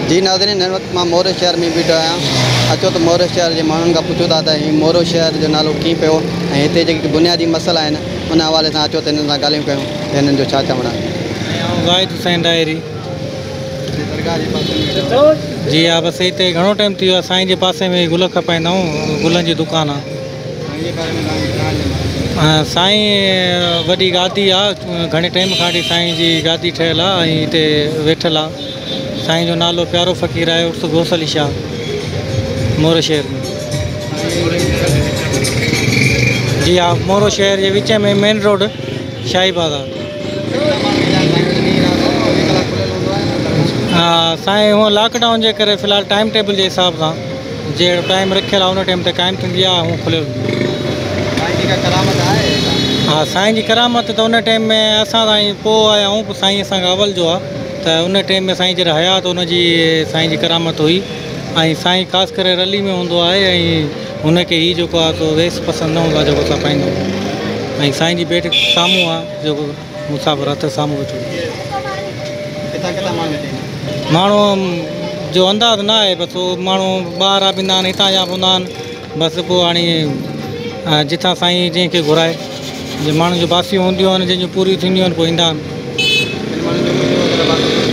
جي ناظرين هن وقت مان مورو شهر ۾ بيٺو آهيان اچو ته مورو شهر جي ماڻهن کان پڇون ٿا ته هي مورو شهر جو نالو ڪيئن پيو ۽ هتي جيڪي بنيادي مسئلا آهن ان حوالي سان اچو ته هنن سان ڳالهيون ڪيون ته هنن جو ڇا چوڻ آهي. ۽ آئون زاهد حسين ڏاهري. درگاهه جي پاسي ۾ ويٺا آهيو. جي ها بس هتي گهڻو ٽائيم ٿي ويو آهي سائين جي پاسي ۾ گل کپائيندا آهيون گلن جي دڪان آهي. سائين جي باري ۾ توهان کي ڇا علم آهي؟ سائين وڏي گادي آهي گهڻي ٽائيم کان وٺي سائين جي گادي ٺهيل آهي ۽ هتي ويٺل آهي. سائين جو نالو پيارو فقير آهي عرس غوث علي شاهه مورو شهر ۾. جي ها مورو شهر جي وچ ۾ مين روڊ شاهي بازار. ها سائين هونء لاڪ ڊائون جي ڪري في الحال ٽائيم ٽيبل جي حساب سان جهڙو ٽائيم رکيل آهي ان ٽائيم تي قائم ٿيندي آهي هونء کليل هوندي آهي. ها سائين جي ڪرامت ته ان ٽائيم ۾ اسان تائين پوء آيا آهيون سائين اسان کان اول جو آهي. ته ان ٽيم ۾ سائين جڏهن حيات ان جي سائين جي ڪرامت هئي ۽ سائين خاص ڪري رلي ۾ هوندو آهي ۽ هن کي هي جيڪو آهي سو ويس پسند نه هوندو آهي جيڪو اسان پائيندا آهيون ۽ سائين جي بيٺڪ سامهون آهي جيڪو مسافر هٿ سامهون ويٺو ڪٿان ڪٿان ماڻهو هتي ايندا آهن ماڻهو جو انداز نه آهي بس هو ماڻهو ٻاهران به ايندا آهن هتان جا به هوندا آهن بس پوء هاڻي جتان سائين جنهن کي گهرائي جي ماڻهن جون باسيون هونديون آهن جنهن جون پوريون ٿينديون آهن پوء ايندا آهن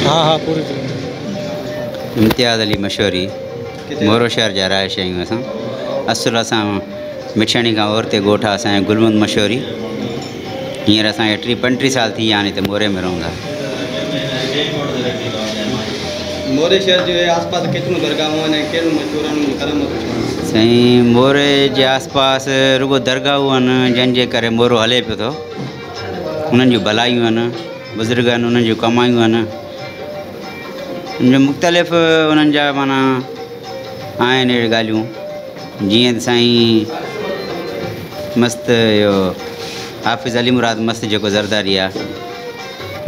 ها ها پوريون ٿينديون آهن. امتياز علي مشوري، مورو شهر جا رهائشي آهيون اسان اصل اسان مٺياڻي کان اورتي ڳوٺ آهي اسان جو گل محمد مشوري هينئر اسان کي ٽيهه پنٽيهه سال ٿي ويا آهن هتي موري ۾ رهون ٿا. موري شهر جي آس پاس ڪيتريون درگاهون آهن ۽ ڪهڙيون مشهور آهن انهن جون ڪرامتون ڇا آهن؟ سائين موري جي آس پاس رڳو درگاهون آهن جن جي ڪري مورو هلي پيو ٿو انهن جون ڀلايون آهن بزرگ آهن انهن جون ڪمايون آهن ان جو مختلف انهن جا معنيٰ آهن اهڙيون ڳالهيون جيئن سائين مست اهو حافظ علي مراد مست جيڪو زرداري آهي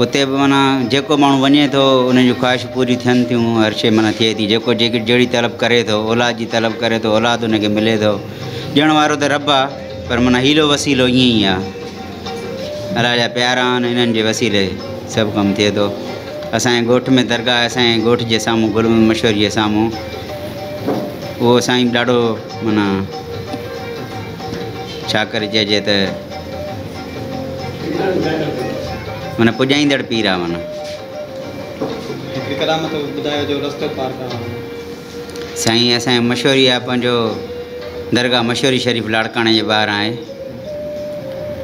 اتي به معنيٰ جيڪو ماڻهو وڃي ٿو ان جون خواهشون پوريون ٿين ٿيون هر شيء معنيٰ ٿئي ٿي جيڪو جيڪي جهڙي طلب ڪري ٿو اولاد جي طلب ڪري ٿو اولاد ان کي ملي ٿو ڏيڻ وارو ته رب آهي پر معنيٰ حيلو وسيلو ائين ئي آهي الله جا پيارا آهن انهن جي وسيلي سڀ ڪم ٿئي ٿو اسانجي ڳوٺ ۾ درگاهه آهي اسانجي ڳوٺ جي سامهون گل محمد مشوري جي سامهون اهو سائين ڏاڍو معنيٰ ڇا ڪري چئجي ته معنيٰ پڄائيندڙ پير آ معنيٰ. هڪڙي ڪرامت ٻڌايو جو رستو پار ڪرڻ وارو. سائين اسان جي مشوري آ پنهنجو درگاهه مشوري شريف لاڙڪاڻي جي ٻاهران آهي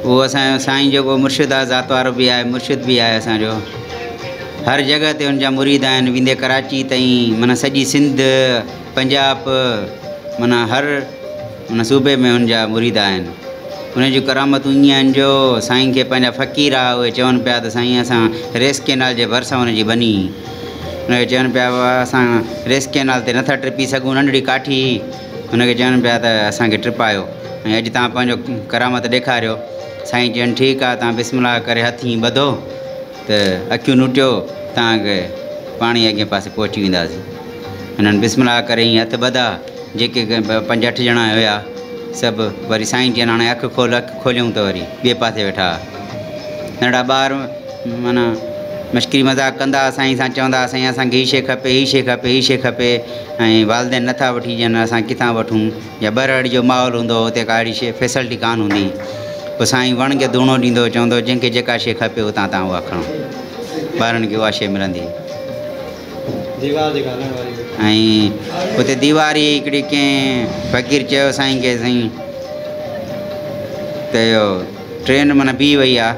اهو اسان جو سائين جيڪو مرشد آ ذات وارو به آهي مرشد به آهي اسان جو هر جڳهه تي ان جا مريد آهن ويندي ڪراچي تائين معنيٰ سڄي سنڌ پنجاب معنيٰ هر ان صوبي ۾ هن جا مريد آهن. انهن جون ڪرامتون ائين آهن جو سائين کي پنهنجا فقير آ اهي چون پيا ته سائين اسان ريس ڪينال جي ڀرسان ان جي ٻني هئي. ان کي چون پيا بابا اسان ريس ڪينال تي نٿا ٽپي سگهون ننڍڙي ڪاٺي هئي ان کي چون پيا ته اسان کي ٽپايو ۽ اڄ توهان پنهنجو ڪرامت ڏيکاريو. سائين چين ٺيڪ آ توهان بسم الله ڪري هٿ ائين ٻڌو ته اکيون نوٽيو توهان کي پاڻي اڳئين پاسي پهچي وينداسين. هنن بسم الله ڪري ائين هٿ ٻڌا، جيڪي پنج اٺ ڄڻا هيا سڀ وري سائين چين هاڻي اک کول، اک کوليائون ته وري ٻئي پاسي ويٺا ها. ننڍڙا ٻار معنيٰ مشڪري مذاق ڪندا ها سائين سان چوندا ها سائين اسان کي هي شيء کپي هي شيء کپي هي شيء کپي ۽ والدين نٿا وٺي ڏين اسان ڪٿان وٺون يا ٻهراڙي جو ماحول هوندو هو اتي ڪا اهڙي شيء فيسلٽي ڪانه هوندي هئي پوء سائين وڻ کي ڌوڻو ڏيندو هو چوندو هو جنهن کي جيڪا شيء کپي اتان تان اها کڻو ٻارن کي اها شيء ملندي هئي. ديوار جيڪا هلڻ واري هئي. ۽ اتي ديوار هئي هڪڙي ڪنهن فقير چيو سائين کي سائين ته اهو ٽرين معنيٰ بيهي وئي آ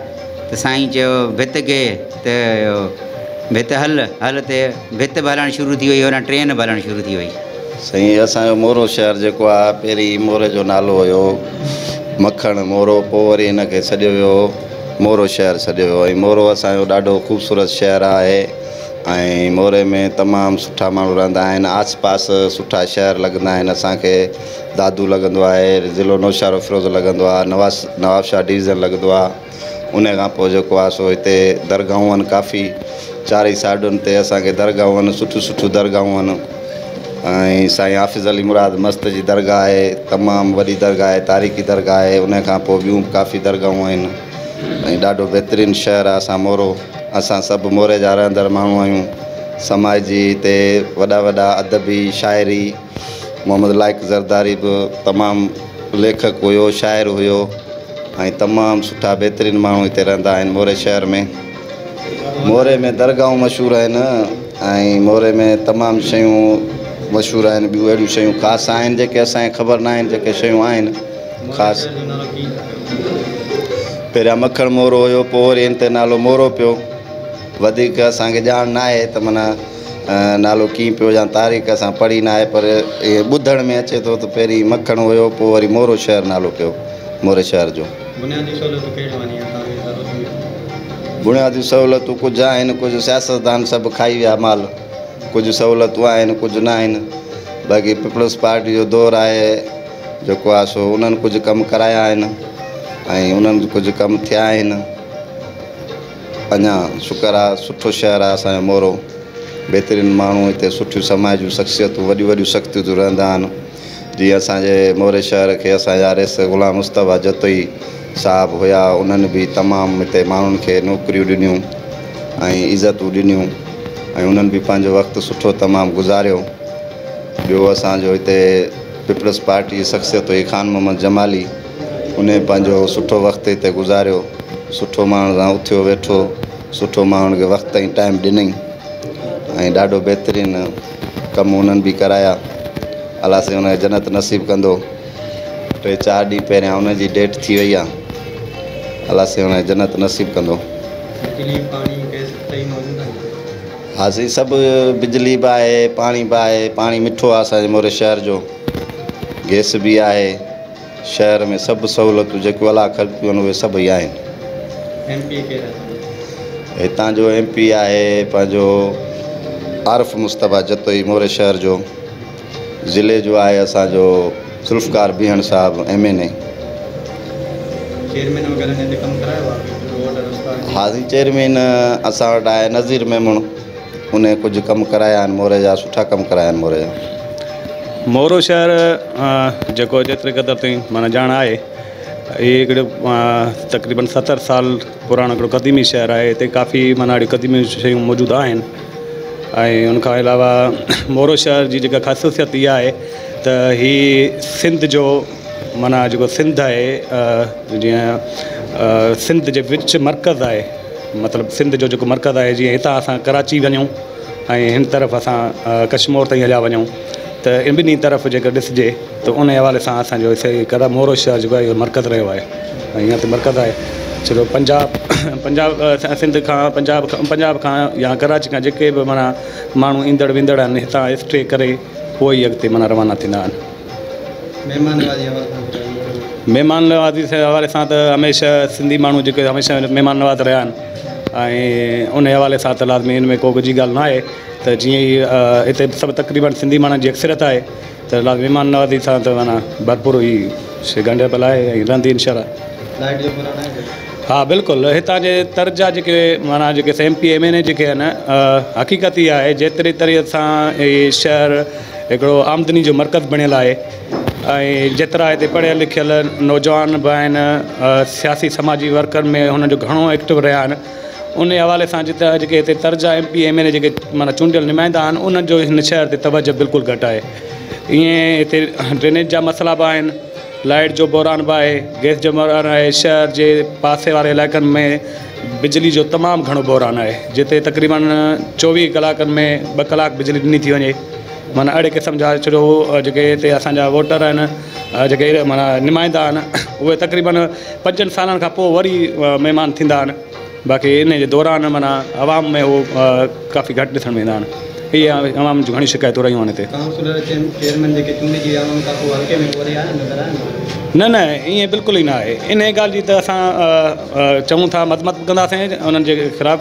ته سائين چيو ڀت کي ته اهو ڀت هل هل ته ڀت به هلڻ شروع ٿي وئي هوڏانهن ٽرين به هلڻ شروع ٿي وئي. سائين اسان جو مورو شهر جيڪو آ پهرين موري جو نالو هيو مکڻ مورو پوء وري هن کي سڏيو ويو مورو شهر سڏيو ويو ۽ مورو اسان جو ڏاڍو خوبصورت شهر آهي. ۽ موري ۾ تمام سٺا ماڻهو رهندا آهن آس پاس سٺا شهر لڳندا آهن اسان کي دادو لڳندو آهي ضلعو نوشهروفيروز لڳندو آهي نواز نوابشاهه ڊويزن لڳندو آهي ان کان پوء جيڪو آهي سو هتي درگاهون آهن ڪافي چارئي سائيڊن تي اسان کي درگاهون آهن سٺيون سٺيون درگاهون آهن ۽ سائين حافظ علي مراد مست جي درگاهه آهي تمام وڏي درگاهه آهي تاريخي درگاهه آهي ان کان پوء ٻيون به ڪافي درگاهون آهن ۽ ڏاڍو بهترين شهر آهي اسان مورو اسان سڀ موري جا رهندڙ ماڻهو آهيون. سماجي هتي وڏا وڏا ادبي شاعري محمد لائق زرداري به تمام ليکڪ هيو، شاعر هيو ۽ تمام سٺا بهترين ماڻهو هتي رهندا آهن موري شهر ۾. موري ۾ درگاهون مشهور آهن ۽ موري ۾ تمام شيون مشهور آهن. ٻيون اهڙيون شيون خاص آهن جيڪي اسان کي خبر نه آهن، جيڪي شيون آهن خاص. پهريان مکڻ مورو هيو، پوءِ وري هن تي نالو مورو پيو. وڌيڪ اسان کي ڄاڻ نه آهي ته معنيٰ نالو ڪيئن پيو يا تاريخ اسان پڙهي نه آهي، پر اهو ٻڌڻ ۾ اچي ٿو ته پهرين مکڻ هيو، پوءِ وري مورو شهر نالو پيو موري شهر جو. بنيادي سهولتون ڪجهه آهن، ڪجهه سياستدان سڀ کائي ويا مال، ڪجهه سهولتون آهن ڪجهه نه آهن. باقي پيپلز پارٽي جو دور آهي جيڪو آهي سو انهن ڪجهه ڪم ڪرايا آهن ۽ انهن ڪجهه ڪم ٿيا آهن. اڃا شڪر آهي سٺو شهر آهي اسان جو مورو. بهترين ماڻهو هتي، سٺيون سماج جون شخصيتون، وڏيون وڏيون شخصيتون رهندا آهن. جيئن اسان جي موري شهر کي اسان جا رئيس غلام مصطفيٰ جتوئي صاحب هئا، انهن به تمام هتي ماڻهن کي نوڪريون ڏنيون ۽ عزتون ڏنيون ۽ انهن به پنهنجو وقت سٺو تمام گذاريو. ٻيو اسان جو هتي پيپلز پارٽي جي شخصيت هئي خان محمد جمالي، ان پنهنجو سٺو وقت هتي گذاريو، سٺو ماڻهن سان اٿيو ويٺو، سٺو ماڻهن کي وقت ۽ ٽائيم ڏنئي ۽ ڏاڍو بهترين ڪم انهن به ڪرايا. الله سائين هن کي جنت نصيب ڪندو. 3-4 ڏينهن پهريان هن جي ڊيٽ ٿي وئي آهي. الله سائين هن کي جنت نصيب ڪندو. ها سائين، سڀ بجلي به آهي، پاڻي به آهي. پاڻي مٺو آهي اسان جي موري شهر جو، گئس به آهي. شهر ۾ سڀ سهولتون جيڪيون الله خلقيون آهن اهي سڀئي آهن. هتان جو ايم پي آهي پنهنجو عارف مصطفيٰ جتوئي موري شهر جو. ضلعي جو آهي اسان جو ذوالفقار بيهڻ صاحب ايم اين اي. ها سائين، چيئرمين اسان وٽ آهي نذير ميمڻ، ان ڪجهه ڪم ڪرايا آهن موري جا، سٺا ڪم ڪرايا آهن موري جا. مورو شهر جيڪو جيتري قدر تائين معنيٰ ڄاڻ آهي، هيءُ هڪڙو تقريبن 70 سال پراڻو هڪڙو قديمي شهر آهي. هتي ڪافي معنيٰ اهڙيون قديمي شيون موجود آهن. ۽ ان کان علاوه مورو شهر جي جيڪا خاصيت اها آهي ته هيءُ سنڌ جو معنيٰ جيڪو سنڌ آهي، جيئن سنڌ جي وچ مرڪز آهي، مطلب سنڌ جو جيڪو مرڪز آهي، جيئن هتان اسان ڪراچي وڃون ۽ هن طرف اسان ڪشمور تائين هليا وڃون ته ان ٻنهي طرف جيڪر ڏسجي ته ان حوالي سان اسان جو هتي مورو شهر جيڪو آهي اهو مرڪز رهيو آهي ۽ هيئن ته مرڪز آهي. ڇو جو پنجاب پنجاب سنڌ کان پنجاب کان يا ڪراچي کان جيڪي به معنيٰ ماڻهو ايندڙ ويندڙ آهن، هتان اسٽي ڪري پوءِ ئي اڳتي معنيٰ روانا ٿيندا آهن. مهمان نوازي جي حوالي سان ته هميشه سنڌي ماڻهو جيڪي هميشه مهمان نواز رهيا آهن ۽ ان حوالي سان ته لازمي هن ۾ ڪو ڳجهي ڳالهه نه آهي ته جيئن ئي هتي سڀ تقريبن سنڌي ماڻهن جي اڪثريت آهي ته لازمي مهمان نوازي سان ته معنيٰ ڀرپور ئي شيءِ ڳنڍيل آهي ۽ رهندي انشا الله. ها بلڪل، هتان جي تر جا جيڪي معنيٰ جيڪي M P M N A جيڪي آهن، حقيقت اها آهي جيتري طرح سان هي شهر هڪڙو آمدني جو مرڪز بڻيل آهي ۽ جيترا هتي پڙهيل لکيل نوجوان به آهن، سياسي سماجي ورڪر ۾ هنن جو گهڻو ايڪٽو رهيا آهن. ان حوالي سان جتي جيڪي هتي تر جا M P M N A جيڪي معنيٰ چونڊيل نمائندا آهن، انهن جو هن شهر تي توجهه بلڪل گهٽ آهي. ائين هتي ڊرينيج جا مسئلا به آهن، لائيٽ جو بحران به آهي، گئس جو بحران آهي. شهر جي پاسي واري علائقن ۾ بجلي جو تمام گهڻو بحران آهي، جتي تقريبن 24 ڪلاڪن ۾ 2 ڪلاڪ بجلي ڏني ٿي وڃي. معنيٰ اهڙي قسم جا ڇو جو جيڪي هتي اسان جا ووٽر آهن، جيڪي معنيٰ نمائندا آهن، اهي تقريبن 5 سالن کان پوءِ وري مهمان ٿيندا آهن. باقي ان جي دوران معنيٰ عوام ۾ اهو ڪافي گهٽ ڏسڻ ۾ ايندا آهن. اهي عوام جون گهڻيون شڪايتون رهيون آهن هتي. نه نه، ائين بلڪل ئي نه آهي. ان ڳالهه جي ته اسان چئون ٿا، مذمت به ڪنداسين انهن جي خلاف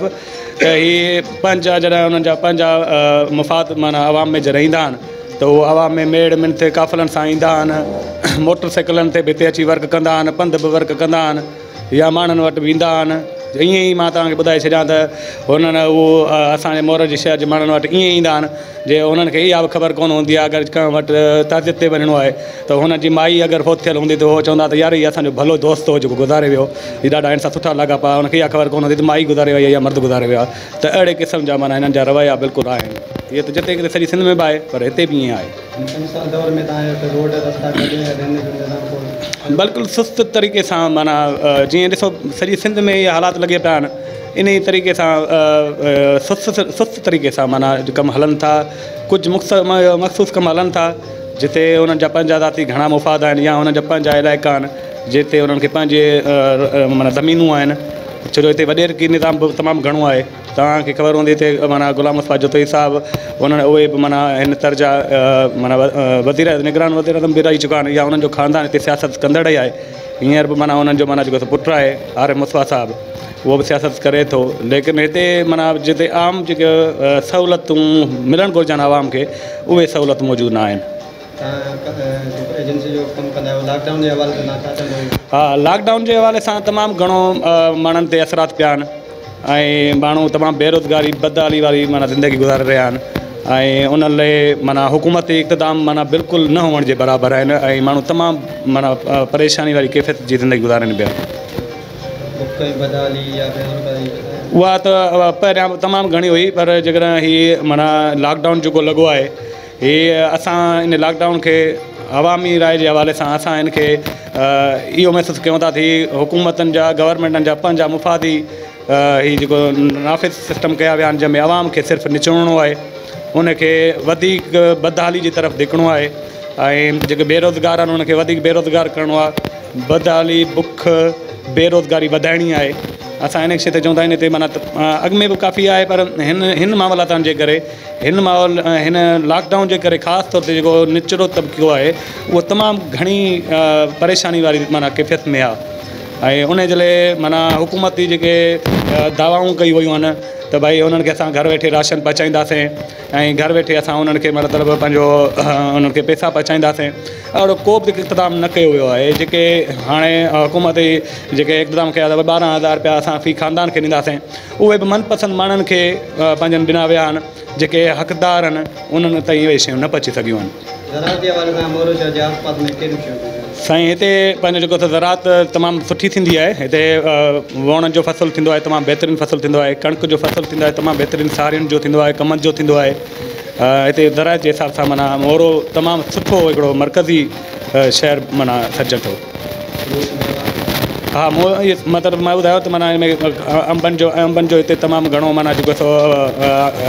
ته هي پنهنجا جڏهن انهن جا پنهنجا مفاد معنيٰ عوام ۾ جڏهن ايندا آهن ته اهو عوام ۾ ميڙ منٿ قافلن سان ايندا آهن، موٽر سائيڪلن تي به هتي اچي ورڪ ڪندا آهن، پنڌ به ورڪ ڪندا آهن يا ماڻهن وٽ ويندا آهن. ائين ئي مان توهان کي ٻڌائي ڇڏيان ته هنن اهو اسان جي مورو جي شهر جي ماڻهن وٽ ائين ايندا آهن جي انهن کي اها به خبر ڪونه هوندي آهي اگر ڪنهن وٽ تعزيت تي وڃڻو آهي ته هن جي مائي اگر فوت ٿيل هوندي ته هو چوندا ته يار هي اسان جو ڀلو دوست هو جيڪو گذاري ويو، هي ڏاڍا هن سان سٺا لاڳاپا هئا، هن کي اها خبر ڪونه هوندي ته مائي گذاري وئي آهي يا مرد گذاري ويو آهي ته اهڙي قسم جا معنيٰ هنن جا رويا بلڪل آهن. اهي ته جتي ڪٿي سڄي سنڌ ۾ به آهي پر هتي به ائين آهي. بلڪل سست طريقي سان معنيٰ جيئن ڏسو سڄي سنڌ ۾ اهي حالات لڳي پيا آهن انهي طريقي سان سست سست طريقي سان معنيٰ ڪم هلن ٿا ڪجهه مخصوص ڪم هلن ٿا جتي انهن جا پنهنجا ذاتي گهڻا مفاد آهن يا انهن جا پنهنجا علائقا آهن جتي انهن کي پنهنجي معنيٰ زمينون آهن ڇو جو هتي وڏيرڪي نظام به تمام گهڻو آهي توهان کي خبر هوندي هتي معنيٰ غلام مصطفيٰ جتوئي صاحب انهن اهي به معنيٰ هن تر جا معنيٰ وزير نگران وزير اعظم به رهي چڪا آهن يا انهن جو خاندان هتي سياست ڪندڙ ئي آهي هينئر به معنيٰ انهن جو معنيٰ جيڪو پٽ آهي عارف مصطفيٰ صاحب اهو به سياست ڪري ٿو ليڪن هتي معنيٰ جتي عام جيڪي سهولتون ملڻ گهرجن عوام کي اهي سهولتون موجود نه آهن. ها لاڪ ڊائون جي حوالي سان تمام گهڻو ماڻهن تي اثرات پيا آهن ۽ ماڻهو تمام بيروزگاري بدحالي واري معنيٰ زندگي گذاري رهيا آهن ۽ ان لاء معنيٰ حڪومتي اقدام معنيٰ بلڪل نه هئڻ جي برابر آهن ۽ ماڻهو تمام معنيٰ پريشاني واري ڪيفيت جي زندگي گذارين پيا. اها ته پهريان به تمام گهڻي هئي پر جيڪڏهن هي معنيٰ لاڪ ڊائون جيڪو لڳو آهي هي اسان ان لاڪ ڊائون کي عوامي راء جي حوالي سان اسان ان کي اهو محسوس ڪيون ٿا ته هي حڪومتن جا گورنمينٽن جا پنهنجا مفادي هي جيڪو نافذ سسٽم ڪيا ويا آهن جنهن ۾ عوام کي صرف نچوڙڻو آهي ان کي وڌيڪ بدحالي جي طرف ڌڪڻو آهي ۽ جيڪي بيروزگار آهن ان کي وڌيڪ بيروزگار ڪرڻو آهي بدحالي، بک، بيروزگاري وڌائڻي آهي. اسان ان شيء تي چئون ٿا ان تي معنيٰ اڳ ۾ به ڪافي آهي پر هن هن معاملاتن جي ڪري هن ماحول هن لاڪ ڊائون جي ڪري خاص طور تي جيڪو نچلو طبقو آهي اهو تمام گهڻي پريشاني واري معنيٰ ڪيفيت ۾ آهي ۽ ان جي لاء معنيٰ حڪومتي جيڪي دعوائون ڪيون ويون آهن ته ڀائي انهن کي اسان گهر ويٺي راشن پهچائينداسين ۽ گهر ويٺي اسان انهن کي مطلب پنهنجو انهن کي پئسا پهچائينداسين اهڙو ڪو به اقدام نه ڪيو ويو آهي جيڪي هاڻي حڪومت جيڪي اقدام ڪيا اٿو 12,000 رپيا اسان في خاندان کي ڏينداسين اهي به من پسند ماڻهن کي پنهنجن ڏنا ويا آهن جيڪي حقدار آهن انهن تائين اهي شيون نه پهچي سگهيون آهن. زراعت جي حوالي سان مورو شهر جي آس پاس ۾ ڪهڙيون شيون ٿينديون آهن؟ سائين هتي پنهنجو جيڪو سو زراعت تمام سٺي ٿيندي آهي هتي ووڻن جو فصل ٿيندو آهي تمام بهترين فصل ٿيندو آهي ڪڻڪ جو فصل ٿيندو آهي تمام بهترين سارين جو ٿيندو آهي ڪمند جو ٿيندو آهي هتي زراعت جي حساب سان معنيٰ مورو تمام سٺو هڪڙو مرڪزي شهر معنيٰ سڏجي ٿو. ها مون مطلب مان ٻڌايو ته معنيٰ هن ۾ انبن جو انبن جو هتي تمام گهڻو معنيٰ جيڪو سو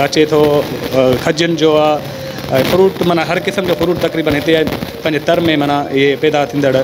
اچي ٿو کجين جو آهي ۽ فروٽ معنيٰ هر قسم جو فروٽ تقريبن هتي پنهنجي تر ۾ معنيٰ اهي پيدا ٿيندڙ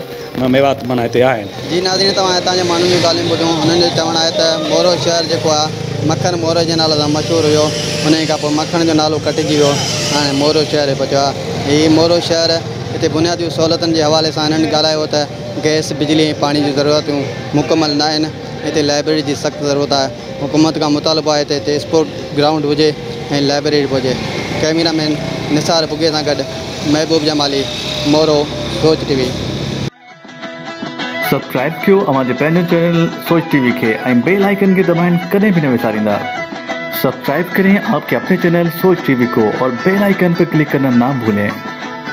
ميوات معنيٰ هتي آهن. جي ناظرين توهان هتان جي ماڻهن جون ڳالهيون ٻڌيون هنن جو چوڻ آهي ته مورو شهر جيڪو آهي مکڻ مورو جي نالي سان مشهور هيو انهي کان پوء مکڻ جو نالو ڪٽجي ويو هاڻي مورو شهر بچيو آهي هي مورو شهر هتي بنيادي سهولتن جي حوالي سان هنن ڳالهايو ته گئس بجلي ۽ پاڻي جون ضرورتون مڪمل نه آهن هتي لائبريري جي سخت ضرورت آهي حڪومت کان مطالبو آهي ته هتي اسپورٽ گرائونڊ هجي ۽ لائبريري به هجي ڪئميرا مين نثار ٻگهي سان گڏ محبوب جمالي مورو سوچ ٽي وي. سبسڪرائب ڪيو اوهان جي پنهنجو چينل سوچ ٽي وي کي ۽ بيل آئيڪن کي دٻائڻ ڪڏهن به نه وساريندا. سبسڪرائب ڪرين آپ ڪي اپني چينل سوچ ٽي وي ڪو اور بيل آئيڪن پر ڪلڪ ڪرنا نا ڀولين.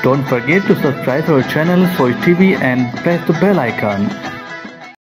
Don't forget to subscribe our channel Soch TV and press the bell icon.